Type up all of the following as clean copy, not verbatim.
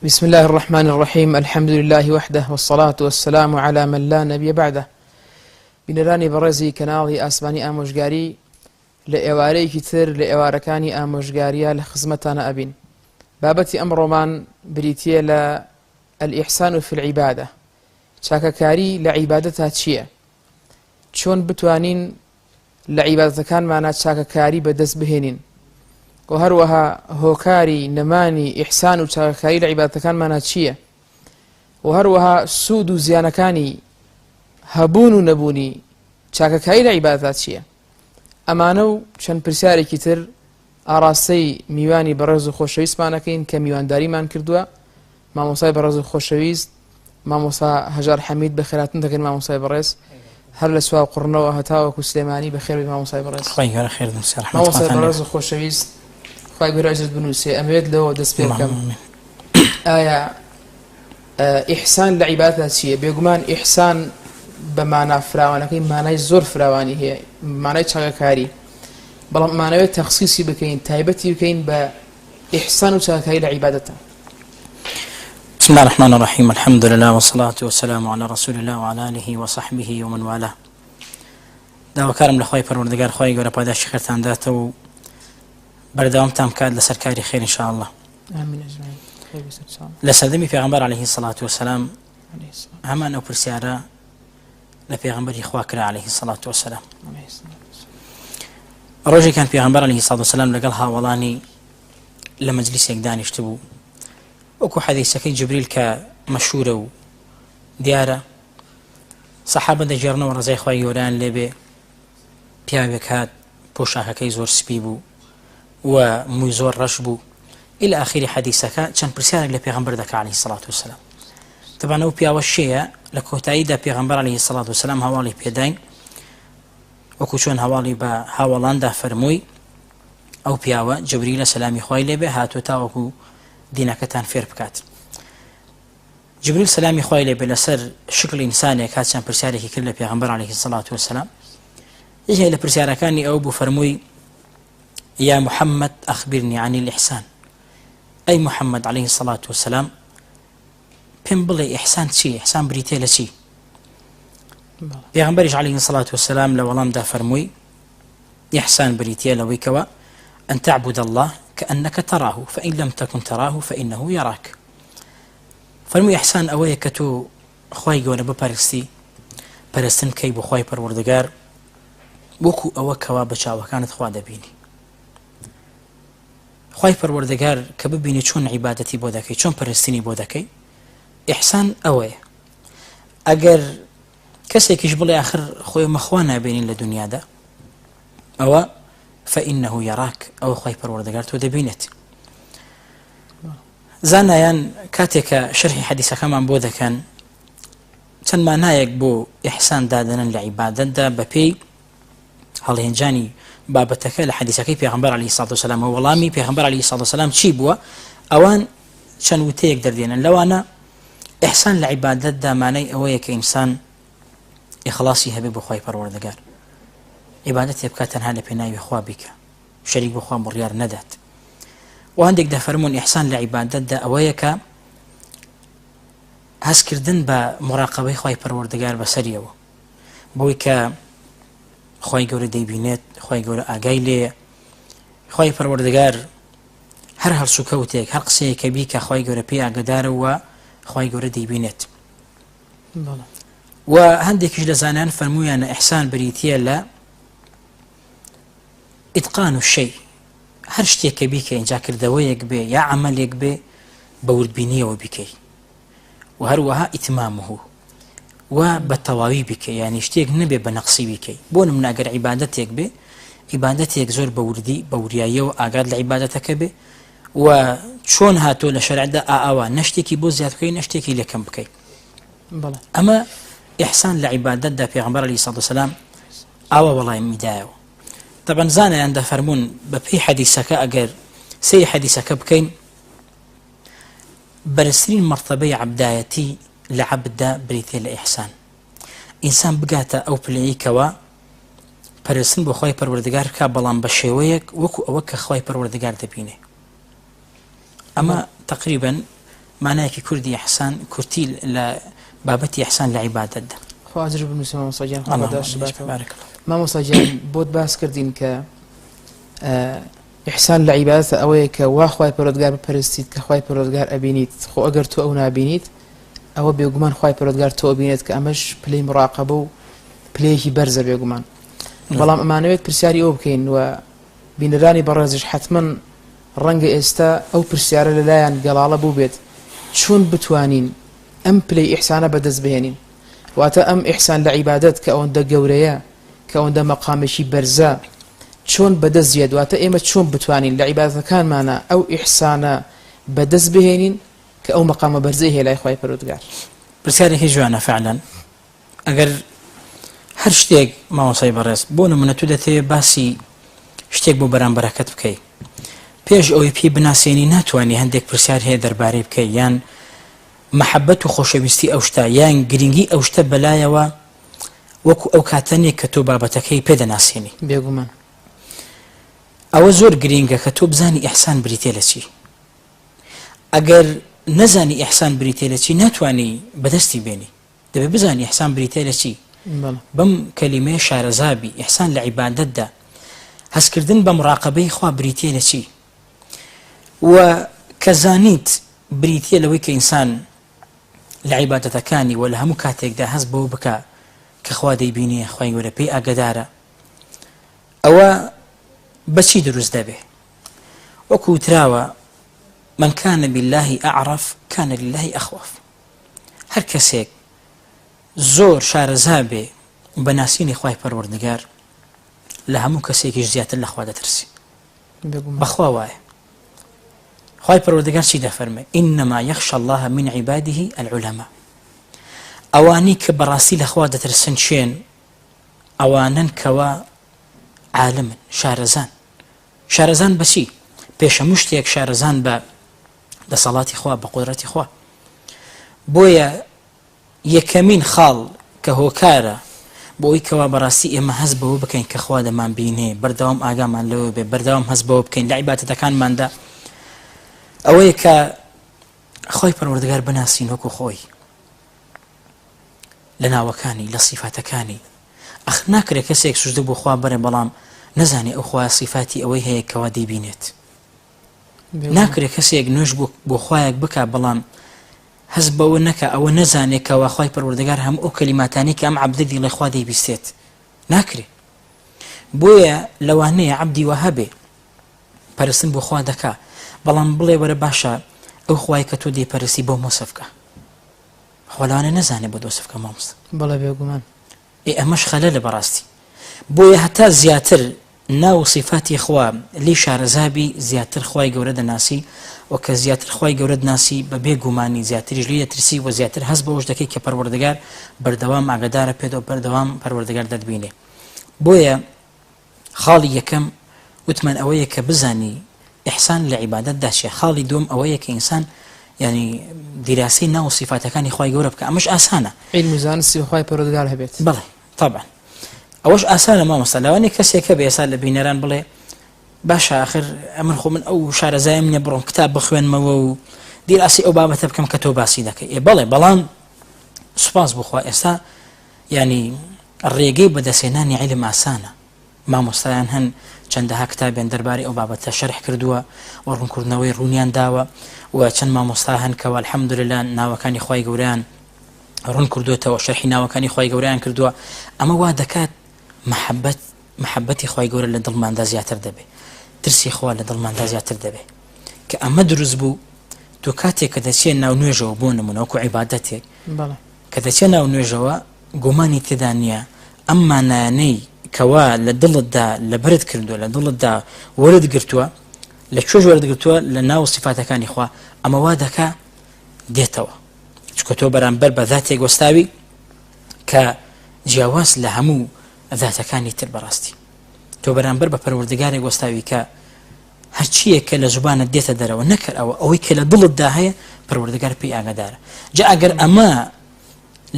بسم الله الرحمن الرحیم الحمد لله وحده والصلاة والسلام على من لا نبي بعده. بینەرانی بەڕێزی کەناڵی ئاسمانی ئامۆژگاری، لە ئێوارەیەکی تر لە ئێوارەکانی ئامۆژگاریە لە خزمەتانە ئەبین. بابەتی ئەمڕۆمان بریتییە لە الإحسان في العبادة، چاکەکاری لە عیبادەتا چییە؟ چۆن بتوانین لە عیبادەتەکانمانا چاکەکاری بەدەست بهێنین؟ و هەروەها هۆکاری نەمانی ئیحسان و چاکەکاری لە عیبادەتەکانمانا چییە؟ و هەروەها سوود و زیانەکانی هەبوون و نەبوونی چاکەکاری لە عیبادەتا چییە؟ ئەمانە و چەند پرسیارێکی تر ئاڕاستەی میوانی بەڕێز و خۆشەویستمان ئەکەین کە میوانداریمان کردووە، مامۆستای بەڕێز و خۆشەویست مامۆستا هەژار حەمید. بەخێراتن دەکەین مامۆستای بەڕێز، هەر لە سواو قوڕنەوە هەتاوەکو سلێمانی. بەخێر بێی مامۆستای بەڕێز. خوای گەورە خێرت بنووسێ، ڕەحمەتی مامۆستای خواتان لێ بەڕێز و خۆشەویست، خوای گەورە ئەجرت بنووسێ. ئەمەوێت لەوە دەست پێ بکەم، ئایا ئیحسان لە عیبادەتدا چییە؟ بێگومان ئیحسان بە مانا فراوانەکەی مانای زۆر فراوانی هەیە، مانای چاکەکاری، بەڵام ئەمانەوێت تەخسیسی بکەین، تایبەتی بکەین بە ئیحسان و چاکەکاری لە عیبادەتە. بسم الله الرحمن الرحيم الحمد لله والصلاة والسلام على رسول الله وعلى آله وصحبه ومن والاه. داواکارم لە خوای پەروەردگار خوای گەورە پاداشتی خێرتان داتەوە و بەردەوامتان بکات لەسەر کاری خێر إن شاء الله. آمین اجمعین. خێر بێ سەرچاوم. لە سەردەمی پێغەمبەر علیه الصلاة والسلام علیه السلام. هەمان ئەو پرسیارە لە پێغەمبەری خوا کرا علیه الصلاة والسلام. علیه الصلاة والسلام. ڕۆژێکیان پێغەمبەر علیه الصلاة والسلام لەگەڵ هاوەڵانی لە مەجلیسێک دانیشتبوو، وەکو حەدیسەکەی جبریل کە مەشهورە و دیارە، سەحابە دەگێڕنەوە ڕەزای خوای گەورەیان لێبێ، پیاوێک هات پۆشاکەکەی زۆر سپی بوو و مووی زۆر ڕەش بوو إلى آخری حەدیسەکە، چەند پرسیارێک لە پێغەمبەر دەکا علیه الصلاة والسلام. طبعا ئەو پیاوە شێیە، لە کۆتاییدا پێغەمبەر علیه الصلاة والسلام هەواڵی پێداین، وەکو چۆن هەواڵی بە هاوەڵاندا فەرمووی ئەو پیاوە جبریلە سەلامی خوای لێبێ هاتووە تاوەکو دینەکەتان فێر بکات. جبریل سەلامی خوای لێبێ لەسەر شکڵ ئینسانێک هات چەند پرسیارێکی کرد لە پێغەمبەر علیه الصلاة والسلام. یەکێک لە پرسیارەکانی ئەو بوو فەرمووی یا محمد أخبرني عن الإحسان، ئەی محمد علیه الصلاة والسلام پێم بڵێ ئیحسان چی، ئیحسان بریتیە لە چی؟ پێغەمبەریش علیه الصلاة والسلام لە وەڵامدا فەرمووی ئیحسان بریتیە لەوەی کەوا أن تعبد الله كأنك تراه فإن لم تكن تراه فإنه يراك. فەرمووی ئیحسان ئەوەیە کە تۆ خوای گەورە بپەرستی، پەرستن بکەی بۆ خوای پەروەردگار وەکو ئەوە کەوا بە چاوەکانت خوا دەبینی. خوای پەروەردگار کە ببینی چۆن عیبادەتی بۆ دەکەی، چۆن پەرستنی بۆ دەکەی، ئیحسان ئەوەیە. ئەگەر کەسێکیش بڵێ آخر خۆی مەخوا نابینین لە دنیادا، ئەوە فإنه يراك، ئەوە خوای پەروەردگار تۆ دەبینێت. زانایان کاتێک کە شەرحی حەدیسەکەمان بۆ دەکەن چەند مانایەک بۆ ئیحسان دادەنن لە عیبادەتدا بەپێی هەڵهێنجانی بابەتەکە لە حەدیسەکەی پێغەمبەر عەلەیهی سڵات وسلام و وەڵامی پێغەمبەر عەلەیهی سڵات وسلام چی بووە، ئەوان چەند وتەیەک دەردێنن. لەوانە ئیحسان لە عیبادەتدا مانای ئەوەیە کە ئینسان ئیخلاصی هەبێ بۆ خوای پەروەردگار، عیبادەتێ بکات تەنها لە پێناوی خوا بیکە، شەریک بۆ خوا بڕیار نەدات. و هەندێک دەفەرموون ئیحسان لە عیبادەتدا ئەوەیە کە هەستکردن بە مراقەبەی خوای پەروەردگار بەسەریەوە، بۆی کە خوای گەورە دەیبینێت، خوای گەورە ئاگای لێیە، خوای پەروەردگار هەر هەڵسوکەوتێک هەر قسەیەک کە بیکە خوای گەورە پێی ئاگادارە و خوای گەورە دەیبینێت. و هەندێکیش لە زانایان فەرموویانە ئیحسان بریتییە لە ئیتقان و شەی، هەر شتێک کە بیکەی اینجا کردەوەیەک بێ یا عەمەلێک بێ بە وردبینیەوە بیکەی، و هەروەها ئیتمامه و بە تەواوی بیکەی، یعنی شتێک نەبێ بە نەقسی بیکەی. بۆ نمونە ئەگەر عیبادەتێک بێ، عیبادەتێک زۆر بە وردی بە وریاییەوە ئاگات لە عیبادەتەکە بێ و چۆن هاتۆ لە شەرعدا ئاوا نە شتێکی بۆ زیاد بکەی نە شتێکی لێکەم بکەی. ئەمە ئیحسان لە عیبادەتدا پێغەمبەر عەلەیهی سڵات وسلام ئاوا وەڵامی دایەوە. طبعا زانایان دەفەرموون بە پێی حەدیسەکە ئەگەر سەیری حەدیسەکە بکەین بەرزترین مەرتەبەی عەبدایەتی لە عەبددا بریتیە لە ئیحسان. ئینسان بگاتە ئەو پلەیەی کەوا پەرستن بۆ خوای پەروەردگار بکا بەڵام بە شێوەیەک وەکو ئەوە کە خوای پەروەردگار دەبینێ. ئەمە تقریبا مانایەکی کوردی ئیحسان کورتی لە بابەتی ئیحسان لە عیبادەتدا. خوا ئەجر بنووسێ مامۆستا گیان خوا پاداشت باتەوە. بارک الله. مامۆستا گیان بۆت باس کردین کە ئیحسان لە عیبادەتە ئەوەیە کە وا خوای پەروەردگار بپەرستیت کە خوای پەروەردگار ئەبینیت خۆ ئەگەر تۆ ئەو نابینیت ئەوە بێگومان خوای پەروەردگار تۆ ئەبینێت کە ئەمەش پلەی مراقەبە و پلەیەکی بەرزە بێگومان بەڵام ئەمانەوێت پرسیاری ئەوە بکەین و بینەرانی بەڕێزیش حتمما ڕەنگە ئێستا ئەو پرسیارە لەلایەن گەڵاڵە بووبێت چۆن بتوانین ئەم پلەی ئیحسانە بەدەست بهێنین واتە ئەم ئیحسان لە عیبادەت کە ئەوەندە گەورەیە کە ئەوەندە مەقامێکی بەرزە چۆن بەدەست یەت واتە ئێمە چۆن بتوانین لە عیبادەتەکانمانا ئەو ئیحسانە بەدەست بهێنین کە ئەو مەقامە بەرزەی هەیە لای خوای پەروەردگار. پرسیارێکی جوانە فعلا ئەگەر هەر شتێک مامۆستای بەڕێز بۆ نمونە تو دەتەوێ باسی شتێک بۆ بەرامبەرەکەت بکەی پێش ئەوەی پێی بناسێنی ناتوانانی هەندێک پرسیار هەیە دەربارەی بکەی یان مەحەبەت و خۆشەویستی ئەو شتە یان گرنگی ئەو شتە بەلایەوە وەکو ئەو کاتە نیە کە تۆ بابەتەکەی پێ دەناسێنی. بێگومان. ئەوە زۆر گرینگە کە تۆ بزانی ئیحسان بریتیە لە چی. ئەگەر نەزانی ئیحسان بریتیە لە چی ناتوانی بەدەستی بێنی. دەبێ بزانی ئیحسان بریتیە لە چی. بەم کەلیمەیە شارەزا بی، ئیحسان لە عیبادەتدا، هەستکردن بە مڕاقەبەی خوا بریتیە لە چی. و کە زانیت بریتیە لەوەی کە ئینسان لە عیبادەتەکانی وە لە هەموو کاتێکدا هەست بەوە بکا کە خوا دەیبینێ خوای گەورە پێی ئاگەدارە ئەوە بەچی دروست دەبێ وەکو وتراوە من كان بالله أعرف كان لله أخوف هەر کەسێک زۆر شارەزا بێ بە ناسینی خوای پەروەردگار لە هەموو کەسێکیش زیاتر لە خوا دەترسی بەخوا وایە خوای پەروەردگار چی دەفەرمێ انما یخشى الله من عباده العلماء ئەوانەی کە بەڕاستی لە خوا دەترسن چێن ئەوانن کەوا عالمن شارەزان شارەزان بەچی پێش هەموو شتێک شارەزان بە دەسەڵاتی خوا بە قودرەتی خوا بۆیە یەکەمین خاڵ کە هۆکارە بۆ ئەوی کەوا بەڕاستی ئێمە هەست بەوە بکەین کە خوا دەمان بینێ بەردەوام ئاگامان لەوە بێ بەردەوام هەست بەوە بکەین لە عیبادەتەکانماندا ئەوەیە کە خۆی پەروەردگار بناسین وەکو خۆی لە ناوەکانی لە سیفاتەکانی ئەخ ناکرێت کەسێک سوجدە بۆ خوا بەرێ بەڵام نەزانێ ئەو خوا سیفاتی ئەوەی هەیە کەوا دەیبینێت ناکرێت کەسێک نوێژ بۆ خوایەک بکا بەڵام هەست بەوە نەکا ئەوە نەزانێ کەوا خوای پەروەردگار هەموو ئەو کەلیماتانەی کە ئەم عەبدە دیڵێ خوا دەیبیستێت ناکرێ بۆیە لەوانەیە عەبدی وا هەبێ پەرستن بۆ خوا دەکا بەڵام بڵێ وەرە باشە ئەو خوای کە تۆ دەیپەرستی بۆم وەسف کە خوا لەوانەیە نەزانێ بۆت وەسف کە مامۆستا. بەڵێ بێگومان. ئێ ئەمەش خەلەلە بەڕاستی بۆیە هەتا زیاتر ناو و سیفاتی خوا لێی شارەزا بی زیاتر خوای گەورە دەناسی و کە زیاتر خوای گەورەت ناسی بە بێ گومانی زیاتریش لێی دەترسی و زیاتر هەست بەوەش دەکەی کە پەروەردگار بەردەوام ئاگادارە پێت و بەردەوام پەروەردگار دەتبینێ بۆیە خاڵی یەکەم وتمان ئەوەیە کە بزانی ئیحسان لە عیبادەتدا چیە خاڵی دووەم ئەوەیە کە ئینسان یعنی دیراسەی ناو و سیفاتەکانی خوای گەورە بکە ئەمەش ئاسانە عیلم و زانستی خوای پەروەردگار هەبێت بەڵێ طبعا ئەوەش ئاسانە مامۆستا لەوانەیە کەسێک هەبێ ئێستا لە بینەران بڵێ باشە ئاخر ئەمن خۆ من ئەو شارەزایم نییە بڕۆم کتاب بخوێنمەوە و دیراسی ئەو بابەتە بکەم کە تۆ باسی دەکەی ئێ بەڵێ بەڵام سوپاس بخوا ئێستا ینی ڕێگەی بەدەستهێنانی عیلم ئاسانە مامۆستایان هەن چەندەها کتابیان دەربارەی ئەو بابەتە شەرح کردووە و ڕوونکردنەوەی ڕوونیان داوە و چەند مامۆستا هەن کەوا الحمدللە ناوەکانی خوای گەورەیان ڕوون کردوێتەوە شەرحی ناوەکانی خوای گەورەیان کردووە ئەمە وا دەکات محەبەت محەبەتی خوای گەورە لە دڵماندا زیاتر دەبێ ترسی خوا لە دڵماندا زیاتر دەبێ کە ئەمە دروست بوو تۆ کاتێک کە دەچێت ناو نوێژەوە بۆ نمونە وەکو عیبادەتێک کە دەچێ ناو نوێژەوە گومانی تێدا نییە ئەم مانایانەی کەوا لە دڵتدا لەبەرت کردووە لە دڵتدا وەرت گرتووە لە کوێش وەرت گرتووە لە ناو سیفاتەکانی خوا ئەمە وا دەکا دێتەوە چونکە تۆ بەرامبەر بە ذاتێک وەستاوی کە جیاواز لە هەموو ذاتەکانی تر بەڕاستی تۆ بەرامبەر بە پەروەردگارێک وەستاوی کە هەرچییەک کە لە زوبانت دێتە دەرەوە نەکەر ئەوە ئەوەی کە لە دڵتدا هەیە پەروەردگار پێی ئاگادارە جا ئەگەر ئەمە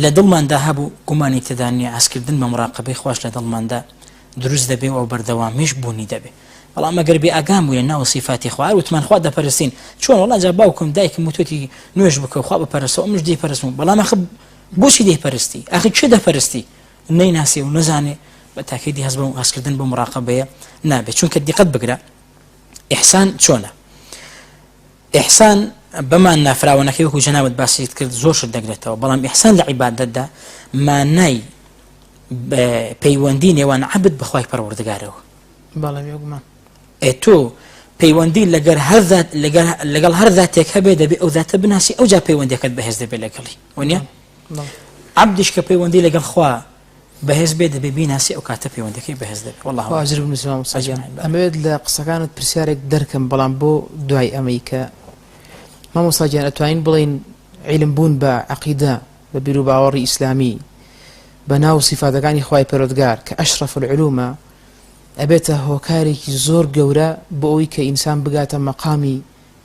لە دڵماندا هەبوو گومانی تێدا نییە هەستکردن بە مراقەبەی خواش لە دڵماندا دروست دەبێ و بەردەوامیش بوونی دەبێ. بەڵام ئەگەر بێ ئاگام بووینە ناو سیفاتی خوا هەر وتمان خوا دەپەرستین چۆن وەڵا جا باوکم دایکم وتوێتی نوێژ بکە و خوا بپەرستەوە منش دەیپەرستم بەڵام ئاخر بۆچی دەیپەرستی ئاخر کێ دەپەرستی نەیناسی و نەزانێ بە تاکیدی هەست بە هەستکردن بە مراقەبەیە نابێت چونکە دیقەت بگرە ئیحسان چۆنە ئیحسان بەمان نافراوانەکەی وەکو جەنابت باست کرد زۆر شت دەگرێتەوە بەڵام ئیحسان لە عیبادەتدا مانای پەیوەندی نێوان عەبد بەخوای پەروەردگارەوە بەڵێ بێگومان ئێ تۆ پەیوەندی لەگەر هەر ذات لەگەر لەگەڵ هەر ذاتێک هەبێ دەبێ ئەو ذاتە بناسی ئەوجا پەیوەندیەکەت بەهێز دەبێت لەگەڵی وەنیە عەبدیش کە پەیوەندی لەگەڵ خوا بەهێز بێ دەبێ بیناسی ئەو کاتە پەیوەندەکەی بەهێز دەبێت والله خوا ئەجر بنووسێ مامۆستا گیان ئەمەوێت لە قسەکانت پرسیارێک دەرکەم بەڵام بۆ دوای ئەمەی کە مامۆستا گیان ئەتوانین بڵێین عیلم بوون بە عەقیدە بە بیروباوەڕی ئیسلامی بە ناو و سیفاتەکانی خوای پەروەردگار کە ئەشرەف العلومە ئەبێتە هۆکارێکی زۆر گەورە بۆ ئەوەی کە ئینسان بگاتە مەقامی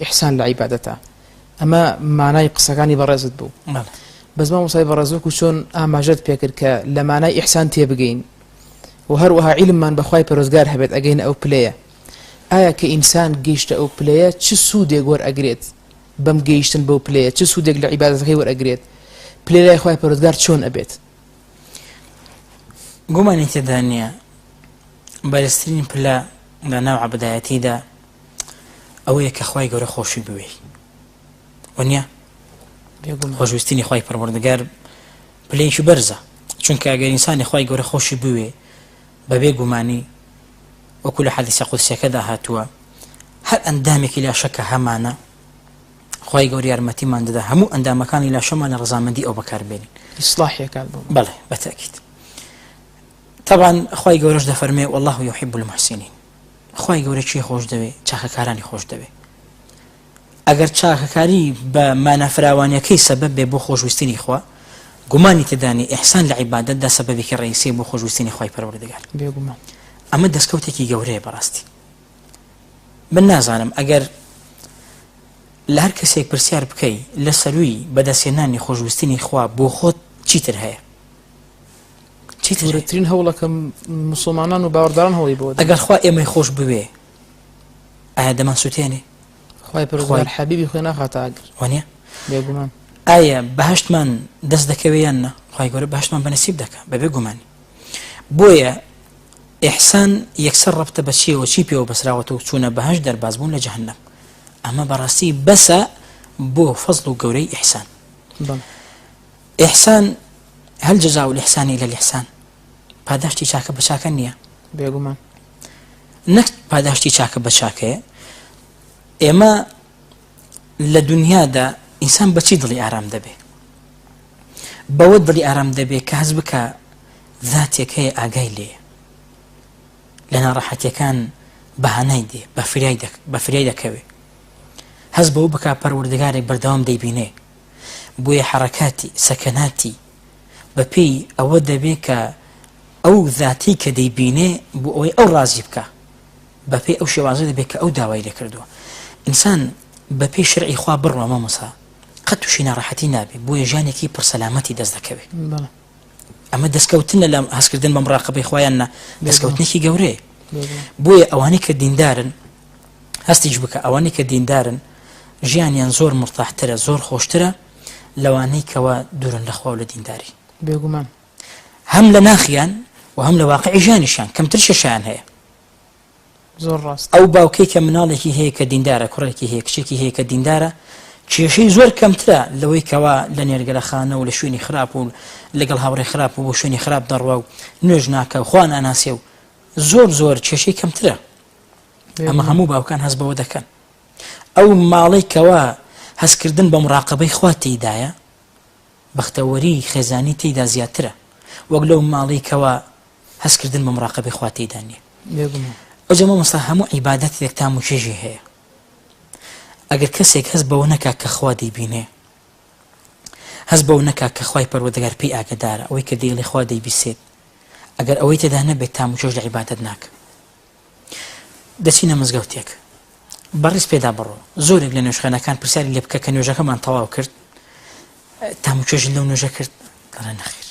ئیحسان لە عیبادەتا ئەمە مانای قسەکانی بەڕێزت بوو بەس مامۆستای بەڕێز وەکو چۆن ئاماژەت پێکرد کە لە مانای ئیحسان تێبگەین و هەروەها عیلممان بە خوای پەروەردگار هەبێت ئەگەینە ئەو پلەیە ئایا کە ئینسان گەیشتە ئەو پلەیە چ سوودێک وەرئەگرێت بەم گەیشتن بەو پلەیە چ سوودێک لە عیبادەتەکەی وەرئەگرێت پلەی لای خوای پەروەردگار چۆن ئەبێت؟ گومانی تێدا نییە بەرزترین پلە لە ناو عەبدایەتیدا ئەوەیە کە خوای گەورە خۆشی بوێی وەنیە خۆشویستنی خوای پەروەردگار پلەیەکی بەرزە چونکە ئەگەر ئینسانی خوای گەورە خۆشی بوێ بەبێ گومانی وەکو لە حەدیسە قودسیەکەدا هاتووە هەر ئەندامێکی لاشە کە هەمانە خوای گەورە یارمەتیمان دەدا هەموو ئەندامەکانی لاشەمان لە ڕەزامەندی ئەو بەکاربێنین ئیسلاحیەکان بۆ بەڵێ بەتەکیت طبعا خوای گەورەش دەفەرمێ والله يحب المحسنين خوای گەورە کێ خۆش دەوێ چاکەکارانی خۆش دەوێ ئەگەر چاکەکاری بە مانا فراوانیەکەی سەبەب بێ بۆ خۆشویستنی خوا گومانی تێدا نیە ئیحسان لە عیبادەتدا سەبەبێکی ڕەئیسیە بۆ خۆشویستنی خوای پەروەردگار. بێگومان. ئەمە دەستکەوتێکی گەورەیە بەڕاستی. من نازانم ئەگەر لە هەر کەسێک پرسیار بکەی لە سەرووی بەدەستهێنانی خۆشویستنی خوا بۆ خۆت چیتر هەیە؟ چیتر هەیە؟ گەورەترین هەوڵە کە موسڵمانان و باوەڕداران هەوڵی بۆ دەدەن. ئەگەر خوا ئێمەی خۆش بوێ ئایا دەمانسوتێنێ؟ خوای پەروەردگار حەبیبی خۆی ناخاتە ئاگر. وانیە؟ بێگومان. ئایا بەهەشتمان دەست دەکەوێ یان نا؟ خوای گەورە بەهەشتمان بە نسیب دەکا بەبێ گومانی. بۆیە ئیحسان یەکسەر ڕەبتە بە چیەوە چی پێوە بەسراوەتەوە چوونە بەهەشت دەرباز بوون لە جەهەنەم. ئەمە بەڕاستی بەسە بۆ فەزڵ و گەورەی ئیحسان. ئیحسان هل جزاء الإحسان إلا الإحسان پاداشتی چاکە بە چاکە نییە؟ بێگومان. نەک پاداشتی چاکە بە چاکەیە ئێمە لە دنیادا ئینسان بەچی دڵی ئارام دەبێ بەوە دڵی ئارام دەبێ کە هەز بکە ذاتێک هەیە ئاگای لێ لە ناڕەحەتیەکان بەهانای دێ بە فریای دەکەوێ هەز بەوە بک پەروەردگارێک بەردەوام دەیبینێ بۆیە حەرەکاتی سەکەناتی بەپێی ئەوە دەبێ کە ئەو زاتەی کە دەیبینێ بۆ ئەوەی ئەو ڕازی بکا بەپێی ئەو شێوازە دەبێت کە ئەو داوای لێ کردووە ئینسان بەپێی شەرعی خوا بڕوا مامۆستا قەت تووشی ناڕەحەتی نابێ بۆیە ژیانێکی پڕ سەلامەتی دەست دەکەوێ ئەمە دەستکەوتنە لە هەستکردن بە مڕاقەبەی خۆیان نا دەستکەوتنێکی گەورەیە بۆیە ئەوانەی کە دیندارن هەستیش بکە ئەوانەی کە دیندارن ژیانیان زۆر مرتاحترە زۆر خۆشترە لەوانەی کەوا دوورن لە خوا و لە دینداری بێگومان هەم لە ناخیان و هەم لە واقعی ژیانیشیان کەمتر کێشەیان هەیە. زۆر ڕاستە. ئەو باوکەی کە مناڵێکی هەیە کە دیندارە، کوڕێکی هەیە، کچێکی هەیە کە دیندارە، کێشەی زۆر کەمترە لەوەی کەوا لە نێرگەلەخانە و لە شوێنی خراپ و لەگەڵ هاوڕێ خراپ و بۆ شوێنی خراپ دەڕوا و نوێژ ناکا و خوا ناناسێ و زۆر زۆر کێشەی کەمترە. ئەمە هەموو باوکان هەست بەوە دەکەن. ئەو ماڵەی کەوا هەستکردن بە مڕاقەبەی خوا تێیدایە، بەختەوەری خێزانی تێیدا زیاترە وەک لەو ماڵەی کەوا هەست کردن بە مڕاقەبەی خوا تێیدا نیە. بێگومان. ئەوجا مامۆستا هەموو عیبادەتێک تام و چێژی هەیە ئەگەر کەسێک هەست بەوە نەکا کە خوا دەیبینێ هەست بەوە نەکا کە خوای پەروەردگار پێی ئاگەدارە ئەوەی کە دەیڵێ خوا دەیبیسێت ئەگەر ئەوەی تێدا نەبێت تام و چێژ لە عیبادەت ناکە دەچینە مزگەوتێک بەڕیز پێدا بڕۆ زۆرێک لە نوێژخانەکان پرسیاری لێ بکە کە نوێژەکەمان تەواو کرد تام و چێژت لەو نوێژە کرد دەڵێ نەخیر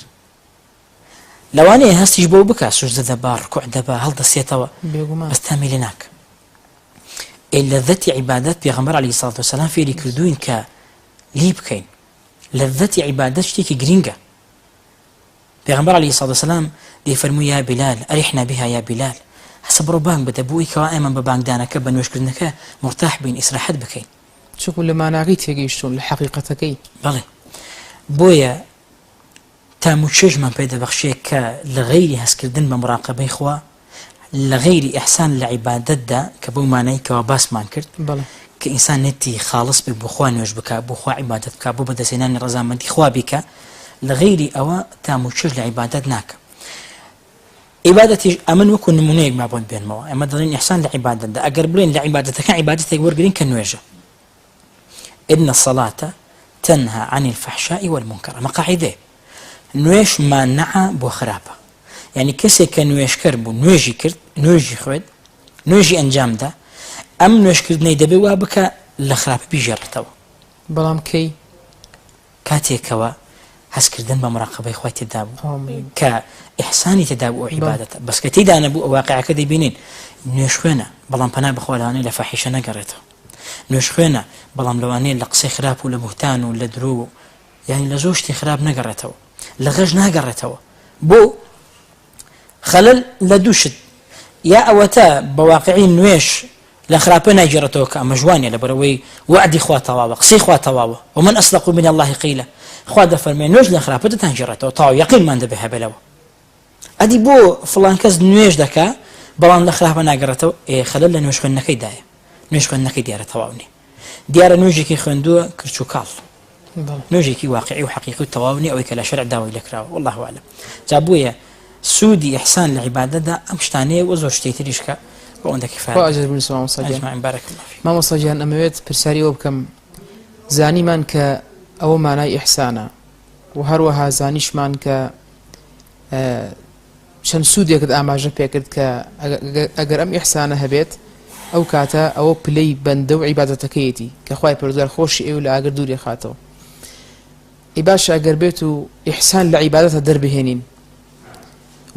لەوانەیە هەستیش بۆ بکە سوجدە دەبا ڕکوع دەبا هەڵدەسێتەوە بێگومان بەس تامی لێ ناکە. ئێ لەذەتی عیبادەت پێغەمبەر علیە سڵات وسلام فێری کردوین کە لی بکەین. لەذەتی عیبادەت شتێکی گرینگە. پێغەمبەر علیە سڵات وسلام دەیفەرموو یا بلال ئەرحنا بها یا بلال، هەسە بڕۆ بانگ بدە بۆ ئەوەی کەوا ئێمە بە بانگدانەکە بە نوێژکردنەکە مورتاح بین ئیسراحەت بکەین. چونکو لە ماناکەی تێگەیشتوون لە حەقیقەتەکەی. بەڵێ بۆیە تام و چێژمان پێ دەبەخشێ کە لە غەیری هەستکردن بە مراقەبەی خوا، لە غەیری ئیحسان لە عیبادەتدا کە بەو مانای کەوا باسمان کرد کە ئینسان نێتی خاڵس بێ بۆ خوا نوێژ بکا، بۆ خوا عیبادەت بکا، بۆ بەدەستهێنانی ڕەزامەندی خوا بیکا، لە غەیری ئەوە تام و چێژ لە عیبادەت ناکا. عیبادەتیش ئەمن وەکو نمونەیەک با بۆت بێنمەوە، ئێمە دەڵێین ئیحسان لە عیبادەتدا، ئەگەر بڵێین لە عیبادەتەکان عیبادەتێک وەرگرین کە نوێژە، ان الصلاة تنهی عن الفحشاء والمنکر، ئەمە قاعیدەیە، نوێژ مانعە بۆ خراپە، یعنی کەسێک کە نوێژکەر بوو نوێژی کرد، نوێژی خوێند، نوێژی ئەنجامدا، ئەم نوێژکردنەی دەبێ وا بکا لە خراپە بیگێڕێتەوە. بەڵام کەی؟ کاتێکەوە هەستکردن بە مراقەبەی خوای تێدا بوو کە ئیحسانی تێدا بوو ئەو عیبادەتە، بەس کە تێدا نەبوو ئەو واقیعەکە دەیبینین نوێژخوێنە بەڵام پەنا بەخوا لەوانەیە لە فاحیشە نەگەڕێتەوە، نوێژخوێنە بەڵام لەوانەیە لە قسەی خراپ و لە بوهتان و لە درۆ و یانی لە زۆر شتی خراپ نەگەڕێتەوە، لە غەش ناگەڕێتەوە. بۆ؟ خەلەل لە دوو شت یا ئەوەتا بە واقعی نوێژ لە خراپە ناگێڕێتەوە کە ئەمەش وانیە لەبەرئەوەی وەعدی خوا تەواوە قسەی خوا تەواوە ومن اصدق من اللە قیلا خوا دەفەرموێ نوێژ لە خراپە دەتانگێڕێتەوە تەواو یەقینمان دەبێ هەبێ لەوە ئەدی بۆ فڵان کەس نوێژ دەکا بەڵام لە خراپە ناگەڕێتەوە ئێ خەلەل لە نوێژ خوێندنەکەی دایە نوێژ خوێندنەکەی دیارە تەواو نیە دیارە نوێژێکی خوێندووە کرچ و کاڵ نوێژێکی واقعی و حەقیقی و تەواو نیە ئەوەی کە لە شەرع داوای لێکراوە واللە اعلم جا بۆیە سوودی ئیحسان لە عیبادەتدا ئەم شتانەیە و زۆر شتی تریش کە بۆ ئەوەندە کفایە خوا ئەجر بنووسێ مامۆستا گیان. اجمعین بارک الله فیک. مامۆستا گیان ئەمەوێت پرسیاری ئەوە بکەم زانیمان کە ئەوە مانای ئیحسانە و هەروەها زانیشمان کە چەند سوودێکت ئاماژە پێکرد کە ئەگەر ئەم ئیحسانە هەبێت ئەو کاتە ئەوە پلەی بەندە و عیبادەتەکەیەتی کە خوای پەروەردگار خۆشی ئەوێ و لە ئاگر دووری خاتەوە. ئەی باشە ئەگەر بێت و ئیحسان لە عیبادەتە دەربهێنین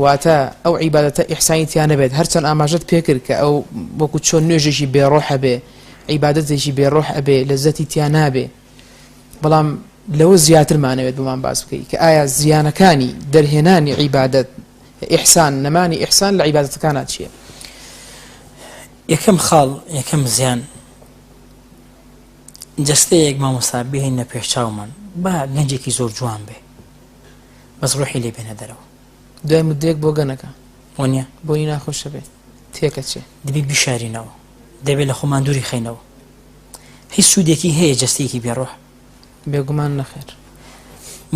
واتە ئەو عیبادەتە ئیحسانی تیا نەبێت هەرچەند ئاماژەت پێکرد کە ئەو وەکو چۆن نوێژێکی بێڕۆح ئەبێ عیبادەتێکی بێڕۆح ئەبێ لەزەتی تیا نابێ بەڵام لەوە زیاترمانەوێت بۆمان باس بکەی کە ئایا زیانەکانی دەرهێنانی عیبادەت ئیحسان نەمانی ئیحسان لە عیبادەتەکانا چییە؟ یەکەم خاڵ یەکەم زیان جەستەیەک مامۆستا بهێنە پێش چاومان با گەنجێکی زۆر جوان بێ بەس ڕۆحی لێ بێنە دەرەوە دوای مدەیەک بۆ گەنەکە وەنیە بۆنی ناخۆشە بێت تێکەچێ دەبێ بیشارینەوە دەبێت لە خۆمان دووری خەینەوە هیچ سوودێکی هەیە جەستەیەکی بێ ڕۆح؟ بێگومان نەخێر.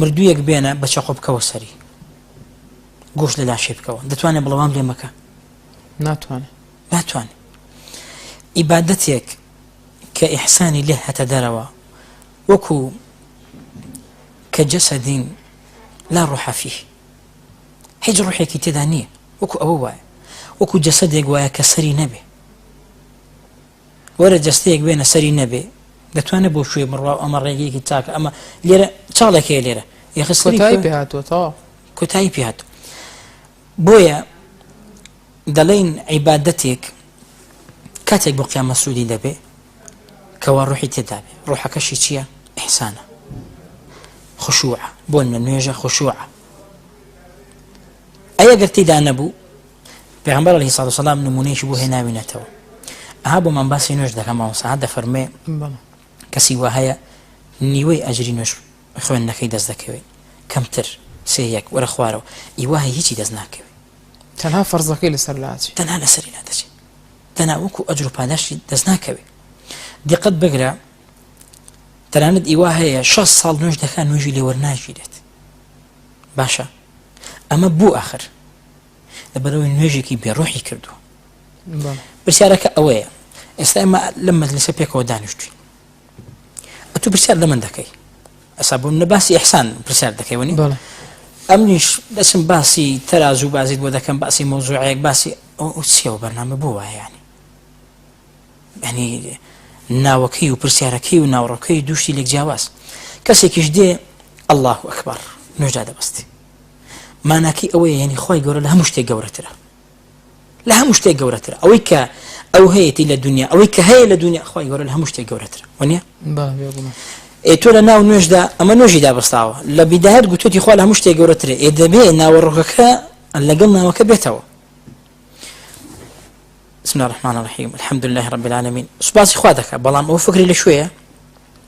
مردوویەک بێنە بە چەقۆ بکەوە سەری گۆشت لە لاشەی بکەوە دەتوانێت بڵێ وام لێ مەکە؟ ناتوانێت. ناتوانێت. عیبادەتێک کە ئیحسانی لێ هاتە دەرەوە وەکو کە جەسەدین لا ڕۆحە فیه هیچ ڕۆحێکی تێدا نییە وەکو ئەوە وایە وەکو جەسەدێک وایە کە سەری نەبێ وەرە جەستەیەک بێنە سەری نەبێ دەتوانێت بۆ کوێ بڕوا ئەمە ڕێگەیەکی چاکە ئەمە لێرە چاڵێک هەیە لێرە یاخە سەری کۆتایی پێ هاتووە تەواو کۆتایی پێ هاتوو بۆیە دەڵێن عیبادەتێک کاتێک بۆ قیامەت سوودی دەبێ کەوا ڕۆحی تێدا بێ ڕۆحەکەشی چییە ئیحسانە خشوعە بۆ نە نوێژە خشوعە ئەی ئەگەر تێدا نەبوو پێغەمبەر علیه الصلاة والسلام نمونەیەکی بۆ هێناوینەتەوە ئەها بۆمان باسی نوێژ دەکەم مامۆستا دەفەرمێ کەسی وا هەیە نیوەی ئەجری نوێژ خوێندنەکەی دەست دەکەوێت کەمتر سێ یەک وەرە خوارەوە ئیوا هەیە هیچی دەست ناکەوێت تەنها فەرزەکەی لەسەر لاچێ تەنها لەسەری لادەچێت تەنها وەکو ئەجر و پاداشتی دەست ناکەوێت دیقەت بگرە تەنانەت ئیوا هەیە 6 ساڵ نوێژ دەکات نوێژی لێ وەرناگیرێت باشە ئەمە بوو ئاخر لەبەرئەوەی نوێژێکی بێ ڕۆحی کردووە. پرسیارەکە ئەوەیە ئێستا ئێمە لەم مەجلسە پێکەوە دانیشتوین ئەتوو پرسیار لە من دەکەی ئەسا بۆ منە باسی ئیحسان پرسیار دەکەی وەنی ئەمنیش دەچم باسی تەرازوو بازیت بۆ دەکەم باسی مەوزوعێک باسی ئەو چیەوە بەرنامە بۆ وایە ینی ینی ناوەکەی و پرسیارەکەی و ناوڕۆکەی دووشتی لێک جیاواز کەسێکیش دێ الله ئەکبەر نوێژدا دەبەستی ماناکەی ئەوەیە یعنی خوای گەورە لە هەموو شتێک گەورەترە لە هەموو شتێک گەورەترە ئەوەی کە ئەو هەیەتی لە دنیا ئەوەی کە هەیە لە دنیا خوای گەورە لە هەموو شتێک گەورەترە وەنیە؟ بەڵێ بێگومان. ئێ تۆ لە ناو نوێژدا ئەمە نوێژی دابەستاوە لە بیدایەت گوتوێتی خوا لە هەموو شتێک گەورەترە ئێ دەبێ ناوەڕۆکەکە لەگەڵ ناوەکە بێتەوە. بسم الله الرحمن الرحیم الحمد لله رب العالمین سوپاسی خوا دەکا بەڵام ئەو فکری لە کوێیە؟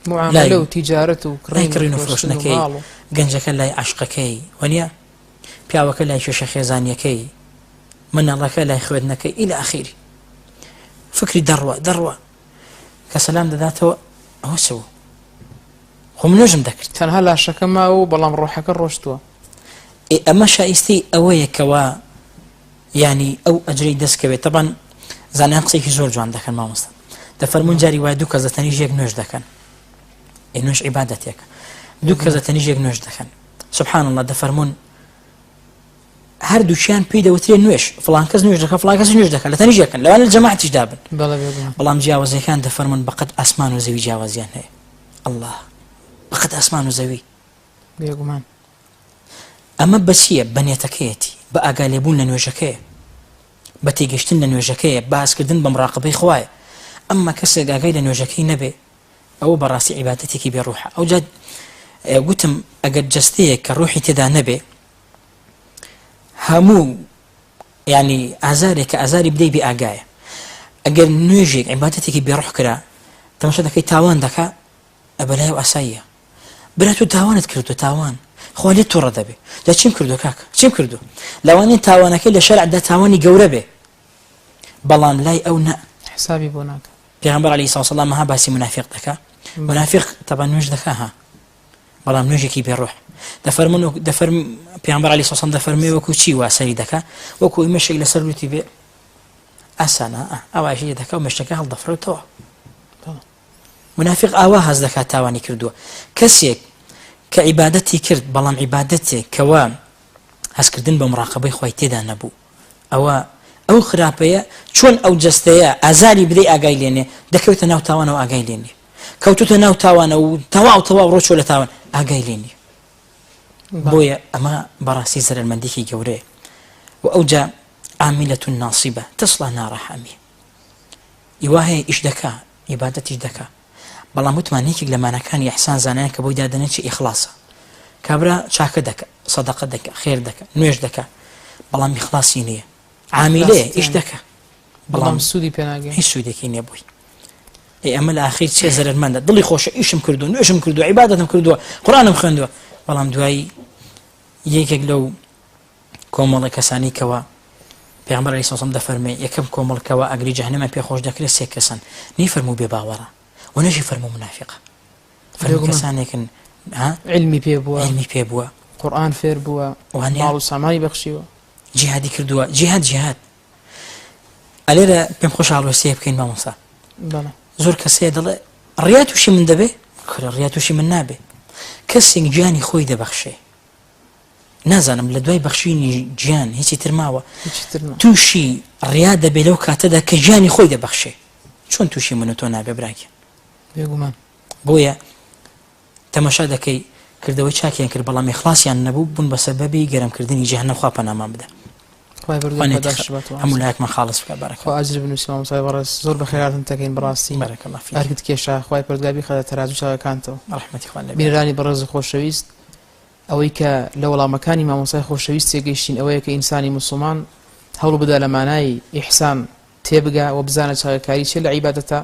معاملە و تیجارەت و لای کڕین و کڕین و فرۆشتن و فرۆشتنەکەی ماڵ و گەنجەکە لای عەشقەکەی وەنیە؟ پیاوەکە لای کێشە خێزانیەکەی مناڵەکە لای خوێندنەکەی ئیلە ئەخیری فکری دەڕوا دەڕوا کە سەلام دەداتەوە ئەوە چ بوو خۆ من نوێژم دەکرد. تەنها لاشەکە ماوە و بەڵام ڕۆحەکە ڕۆشتووە. ئێ ئەمە شایستەی ئەوەیە کەوا یانی ئەو ئەجرەی دەست کەوێت تەبان زانایان قسەیەکی زۆر جوان دەکەن مامۆستا دەفەرموون جاری وایە دوو کەس لە تەنیشت یەک نوێژ دەکەن ئێ نوێژ عیبادەتێکە دوو کەس لە تەنیشت یەک نوێژ دەکەن سبحان الله دەفەرموون هەردووکیان پێی دەوترێ نوێژ فڵان کەس نوێژ دەکە فڵان کەس نوێژ دەکە لە تەنیشت یەکن لەوانە لە جەماعەتیش دابن بەڵام جیاوازیەکان دەفەرموون بەقەد ئاسمان و زەوی جیاوازیان هەیە الله بەقەد ئاسمان و زەوی بێگومان ئەمە بە چییە؟ بە نێتەکەیەتی، بە ئاگالێبوون لە نوێژەکەیە، بە تێگەشتن لە نوێژەکەیە، بە هەستکردن بە مڕاقەبەی خوایە. ئەمما کەسێک ئاگای لە نوێژەکەی نەبێ، ئەوە بەڕاستی عیبادەتێکی بێ ڕوحە. ئەوجا گوتم ئەگەر جەستەیەک کە ڕوحی تێدا نەبێ، هەموو یانی ئازارێک کە ئازاری بدەی بێ ئاگایە. ئەگەر نوێژێک عیبادەتێکی بێ ڕوح کرا، تەماشا دەکەی تاوان دەکا، بەلای ئەو ئاساییە. برا تۆ تاوانت کردوە تاوان خوا لێت توڕە دەبێ جا چیم کردوە کاکە چیم کردوە لەوانەیە تاوانەکەی لە شەرعدا تاوانی گەورە بێ بەڵام لای ئەو نە حسابی بۆ ناکە پێغەمبەر عەلەیهی سڵاو سەلام ها باسی منافق دەکا منافق تەبا نوێژ دەکا ها بەڵام نوێژێکی بێ ڕۆح دەفەرمون دەفەرم پێغەمبەر عەلەیهی سڵاو سەلام دەفەرموێ وەکو چی وا سەری دەکا وەکو مشێک لەسەر لوتی بێ ئاسانە ئەوایشی دەکا و مشتەکە هەڵدەفرێتەوە مونافیق ئاوا هەست دەکات تاوانی کردووە. کەسێک کە عیبادەتی کرد بەڵام عیبادەتێک کەوا هەستکردن بە مڕاقەبەی خوای تێدا نەبوو ئەوە ئەو خراپەیە چۆن ئەو جەستەیە ئازاری بدەی ئاگای لێنێ دەکەوێتە ناو تاوانەوە ئاگای لێ نیە کەوتوتە ناو تاوانە و تەواو تەواو ڕۆچوە لە تاوان ئاگای لێ نیە بۆیە ئەمە بەڕاستی زەرەرمەندێکی گەورەیە و ئەوجا عاملة ناصبة تصلى نارا حامية ئیوا هەیە ئیش دەکا عیبادەتیش دەکا بەڵام وتمان یەکێک لە ماناکانی ئیحسان زانایان کە بۆی دادەنێن چی ئیخڵاسە کابرا چاکە دەکا سەدەقە دەکا خێر دەکا نوێژ دەکا بەڵام ئیخڵاسی نییە عامیلەیە ئیش دەکا بەڵام سوودی پێ ناگەی هیچ سوودێکی نییە بۆی ئەی ئەمە لە ئاخیر چێ زەرەرمەندە دڵی خۆشە ئیشم کردو نوێژم کردو عیبادەتم کردووە قورئانم خوێندووە بەڵام دوایی یەکێک لەو کۆمەڵە کەسانی کەوا پێغەمبەر علیە سلام دەفەرمێ یەکەم کۆمەڵ کەوا ئاگری جەهەنەمیان پێ خۆش دەکرێت سێ کەسن نەیفەرموو بێ باوەڕە و نەشی فەرموو منافقە فەرموو کەسانێکن ها علمی پێ بووە علمی پێ بووە قورئان فێر بووە وانە ماڵ و سامانی بەخشیوە جیهادی کردووە جیهاد جیهاد ئەلێرە پێم خۆش هەڵوێستەیە بکەین مامۆستا بەڵێ زۆر کەسەیە دەڵێ ڕیا تووشی من دەبێ کورە ڕیا تووشی من نابێ کەسێک گیانی خۆی دەبەخشێ نازانم لە دوای بەخشینی گیان هیچی تر ماوە تووشی ڕیا دەبێ لەو کاتەدا کە گیانی خۆی دەبەخشێ چۆن تووشی من و تۆ نابێ براگیان بێگومان بۆیە تەمەشا دەکەی کردەوەی چاکیان کرد بەڵام ئیخلاسیان نەبوو بوون بە سەبەبی گەرمکردنی جەهەنەم خوا پەنامان بدە خوای پەروەردگار پاداشت باتەوە هەموو لایەکمان خاڵس بکە بارک خوا ئەجر بنووسی مامۆستای بەڕێز زۆر بەخێرهاتن دەکەین بەڕاستی بارک الله فیک ئەرکت کێشا خوای پەروەردگار بیخاتە تەرازوو چاکەکانتەوە ڕەحمەتی خوا لێ بینەرانی بەڕێز و خۆشەویست ئەوەی کە لە وەڵامەکانی مامۆستای خۆشەویست تێگەیشتین ئەوەیە کە ئینسانی موسڵمان هەوڵ بدا لە مانای ئیحسان تێبگا و بزانە چاکەکاری چیە لە عیبادەتا،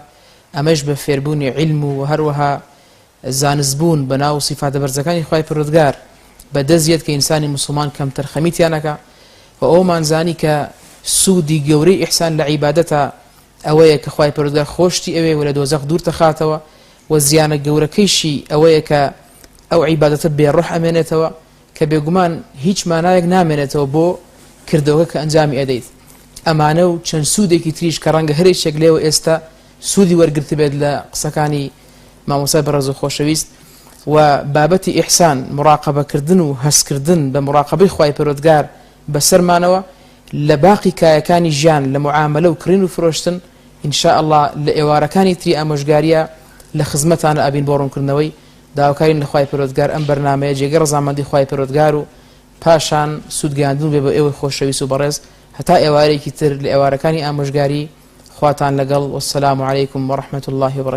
ئەمەش بە فێربوونی عیلم و هەروەها زانست بوون بە ناو و سیفاتە بەرزەکانی خوای پەروەردگار بە دەست یەت کە ئینسانی موسڵمان کەمتەرخەمی تیا نەکا و ئەوەمان زانی کە سوودی گەورەی ئیحسان لە عیبادەتا ئەوەیە کە خوای پەروەردگار خۆشتی ئەوێ و لە دۆزەخ دوورتەخاتەوە و زیانە گەورەکەیشی ئەوەیە کە ئەو عیبادەتە بێ ڕۆح ئەمێنێتەوە کە بێگومان هیچ مانایەک نامێنێتەوە بۆ کردەوەکە کە ئەنجامی ئەدەیت. ئەمانە و چەند سوودێکی تریش کە ڕەنگە هەرێکێک لێوە ئێستا سوودی وەرگرتبێت لە قسەکانی مامۆستای بەڕێز و خۆشەویست و بابەتی ئیحسان، مڕاقەبەکردن و هەستکردن بە مڕاقەبەی خوای پەروەردگار بەسەرمانەوە لە باقی کایەکانی ژیان لە معامەلە و کڕین و فرۆشتن ان شاء اللە لە ئێوارەکانی تری ئامۆژگاریە لە خزمەتانە ئەبین بۆ ڕوونکردنەوەی داواکارین لە خوای پەروەردگار ئەم بەرنامەیە جێگەی ڕەزامەندی خوای پەروەردگار و پاشان سوود گەیاندن بێ بۆ ئێوەی خۆشەویست و بەڕێز هەتا ئێوارەیەکی تر لە ئێوارەکانی ئامۆژگاری. خواتان لەگەڵ والسلام علیکم ورحمة الله وبرکاته.